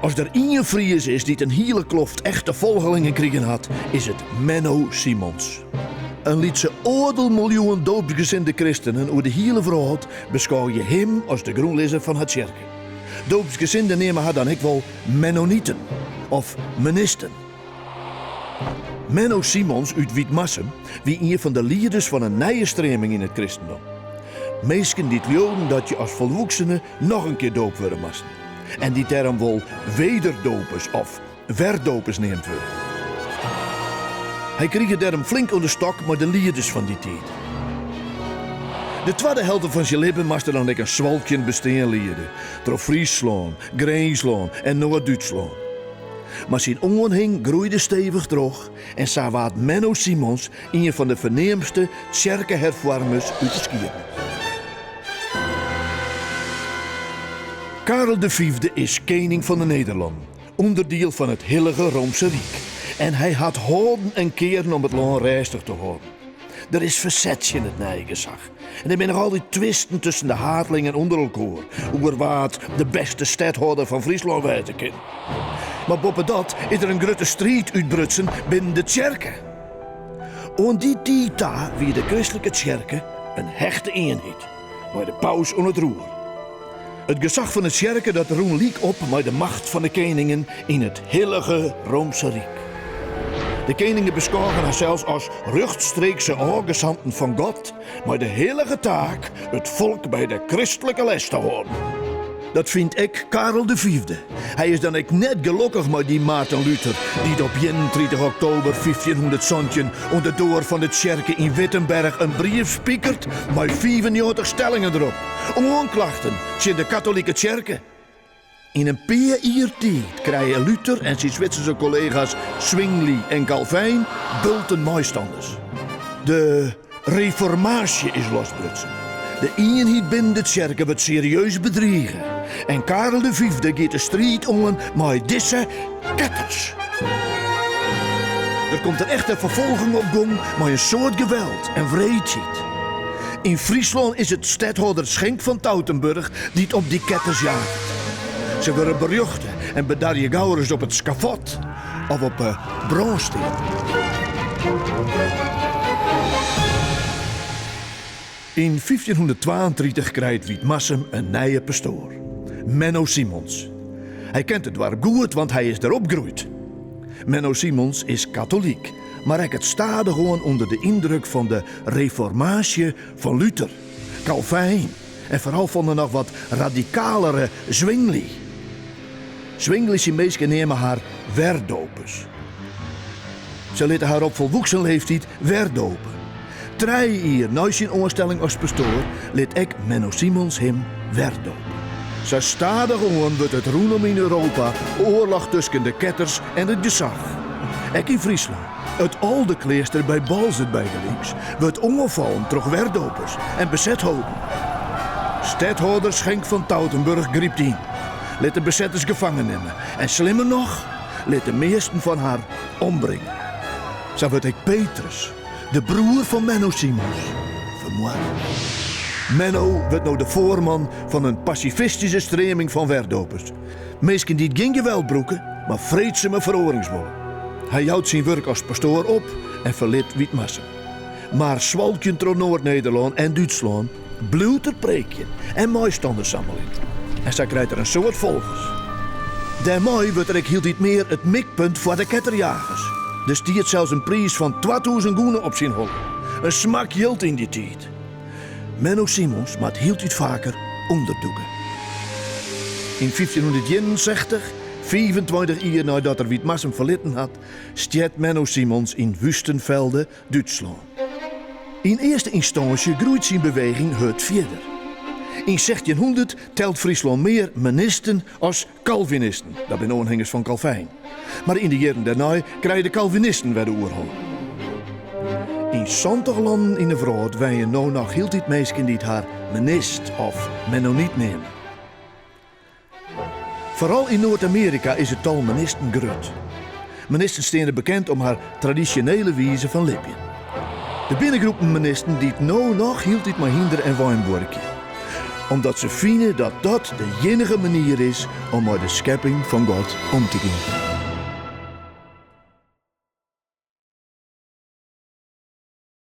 As der ien Fries is dy't in hiele kloft echte folgelingen krigen hat, is it Menno Simons. In lytse oardel miljoen doopsgesinde kristenen oer de hiele wrâld beskôgje him as de grûnlizzer fan har tsjerke. Doopsgesinden neame har dan ek wol Mennoniten of Menisten. Menno Simons út Wytmarsum wie ien fan de lieders fan in nije streaming yn it kristendom. Minsken dy't leauden dat je as folwoeksene noch in kear doopt wurde moasten en dy't dêrom wol wederdopers of werdopers neamd wurde. Hy krige dêrom flink oan de stok mei de lieders fan dy tiid. De twadde helte fan syn libben moast er dan ek in swalkjend bestean liede troch Fryslân, Grinslân en Noard-Dútslân. Mar syn oanhing groeide stevich troch en sa waard Menno Simons ien fan de ferneamste tsjerkeherfoarmers út de skiednis. Karel de Fyfde is kening fan de Nederlannen, ûnderdiel fan it Hillige Roomse Ryk, en hy hat hâlden en kearen om it lân rêstich te hâlden. Der is ferset tsjin it nije gesach en der binne noch altyd twisten tusken de haadlingen ûnder elkoar oer wa't de bêste stedhâlder fan Fryslân wêze kin. Mar boppedat is der in grutte striid útbrutsen binnen de tsjerke. Oan dy tiid ta wie de kristlike tsjerke in hechte ienheid, mei de paus oan it roer. It gesach fan de tsjerke dat rûn lyk op mei de macht fan de keningen yn it Hillige Roomse Ryk. De keningen beskôgen harsels as rjochtstreekse ôfgesanten fan God mei de hillige taak it folk by de kristlike les te hâlden. Dat fynt ek Karel de Fyfde. Hy is dan ek net gelokkich mei dy Maarten Luther, dy't op 31 oktober 1517 oan de doar fan de tsjerke yn Wittenberg in brief spikeret mei 95 stellingen derop, oanklachten tsjin de katolike tsjerke. Yn in pear jier tiid krije Luther en syn Switserske kollega's Zwingli en Calvijn bulten meistanners. De Reformaasje is losbrutsen. De ienheid binnen de tsjerke wurdt serieus bedrige en Karel de Fyfde giet de striid oan mei dizze ketters. Der komt in echte ferfolging op gong mei in soad geweld en wreedheid. Yn Fryslân is it stedhâlder Schenk fan Toutenburg dy't op dy ketters jaget. Se wurde berjochte en bedarje gauris op it skafot of op 'e brânsteapel. Yn 1532 krijt Wytmarsum in nije pastoar, Menno Simons. Hy kent it doarp goed, want hy is der opgroeid. Menno Simons is katolyk, mar rekket stadichoan ûnder de yndruk fan de reformaasje fan Luther, Calvijn en foaral fan de noch wat radikalere Zwingli. Zwingli syn minsken neame har werdopers. Se litte har op folwoeksen leeftyd werdope. Trije jier nei syn oanstelling as pastoar lit ek Menno Simons him werdope. Sa stadichoan wurdt it rûnom yn Europa oarloch tusken de ketters en it gesach. Ek yn Fryslân, it Oldekleaster by Boalsert bygelyks, wurdt oanfallen troch werdopers en beset holden. Stedhâlder Schenk fan Toutenburg grypt yn, lit de besetters gefangen nimme en slimmer noch, lit de measten fan har ombringe. Sa wurdt ek Petrus, de broer fan Menno Simons, fermoarde. Menno wurdt no de foarman fan in pasifistyske streaming fan werdopers, minsken dy't gjin geweld brûke, mar freedsume feroarings wolle. Hy jout syn wurk as pastoar op en ferlit Wytmarsum. Mar swalkjend troch Noard-Nederlân en Dútslân bliuwt er preekjen en meistanners sammeljen. En sa krijt er in soad folgers. Dêrmei wurdt er ek hieltyd mear it mikpunt foar de ketterjagers. Der stiet sels in priis fan 2000 gûne op syn holle. In smak jild yn dy tiid. Menno Simons moat hieltyd faker ûnderdûke. Yn 1561, 25 jier neidat er Wytmarsum ferlitten hat, stjert Menno Simons yn Wüstenfelde, Dútslân. Yn earste ynstânsje groeit syn beweging hurd fierder. Yn 1600 telt Fryslân mear menisten as kalvinisten, dat binne oanhingers fan Calvijn. Mar yn de jierren dêrnei krije de kalvinisten wer de oerhân. Yn 70 lannen yn 'e wrâld wenje no noch hieltyd minsken dy't har menist of mennonyt neame. Foaral yn Noard-Amearika is it tal menisten grut. Menisten steane bekend om har tradisjonele wize fan libjen. Der binne groepen menisten dy't no noch hieltyd mei hynder en wein buorkje. Omdat se fine dat dat de iennige manier is om mei de skepping fan God om te gean.